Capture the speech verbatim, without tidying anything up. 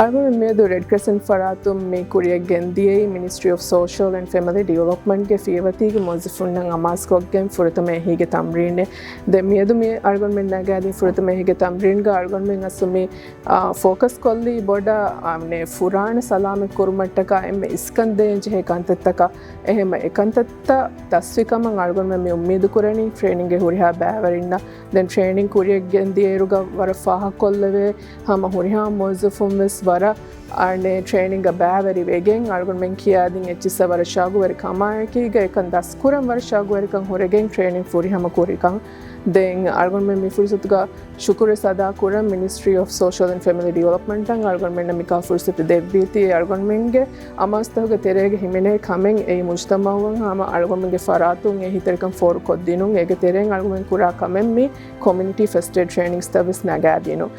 އަޅުގަނޑު މިއަދު ރެޑް ކްރެސެންޓް ފަރާތުން މި ކުރިއަށް ގެންދިޔައީ މިނިސްޓްރީ އޮފް ސޯޝަލް އެންޑް ފެމިލީ ޑިވެލޮޕްމަންޓްގެ ފިޔަވަތީގެ މުވައްޒަފުންނަށް އަމާޒުކޮށްގެން ފުރަތަމަ އެހީގެ ތަމްރީނެއް. ދެން މިއަދު މި އަޅުގަނޑުމެން ނަގާދިން ފުރަތަމަ އެހީގެ ތަމްރީންގަ އަޅުގަނޑުމެން އަސްލު މި، އާ، ފޯކަސް ކޮށްލީ ބޮޑަށް، އާ، މި ފުރާނަ ސަލާމަތް ކުރުމަށްޓަކާ އެންމެ އިސްކަން ދޭން ޖެހޭ ކަންތައްތަކަށް. އެހެންމަ އެކަންތައްތައް ދަސްވި ކަމަށް އަޅުގަނޑުމެން މި އުއްމީދު ކުރަނީ ޓްރޭނިންގެ ހުރިހާ ބައިވެރިންނަށް. ދެން ޓްރޭނިން ކުރިއަށް ގެންދިޔައިރުގަ ވަރަށް ފާހަގަކޮށްލެވޭ ހަމަ ހުރިހާ މުވައްޒަފުން ވެސް ވަރަށް އަނެއް ޓްރޭނިންގ ބައިވެރިވެގެން އަޅުގަނޑުމެން ކިޔާދިން އެއްޗިއްސަށް ވަރަށް ޝައުގުވެރި ކަމާއެކީގަ އެކަން ދަސްކުރަން ވަރަށް ޝައުގުވެރިކަން ހުރެގެން ޓްރޭނިން ފުރިހަމަ ކުރިކަން. ދެން އަޅުގަނޑުމެން މި ފުރުސަތުގަ ޝުކުރު ސަދާ ކުރަން މިނިސްޓްރީ އޮފް ސޯޝަލް އެންޑް ފެމިލީ ޑިވެލޮޕްމަންޓަށް އަޅުގަނޑުމެންނަށް މިކާ ފުރުސަތު ދެއްވީތީ އަޅުގަނޑުމެންގެ އަމާޒުތަކުގެ ތެރޭގަ ހިމެނޭ ކަމެއް އެއީ މުޖްތަމައުއަށް ހަމަ އަޅުގަނޑުމެންގެ ފަރާތުން އެހީތެރިކަން ފޯރުކޮށްދިނުން. އޭގެ ތެރެއިން އަޅުގަނޑުމެން ކުރާ ކަމެއް މި ކޮމިއުނިޓީ ފަސްޓް އެއްޑް ޓްރޭނިންގްސްތައް ވެސް ނަގާދިނުން.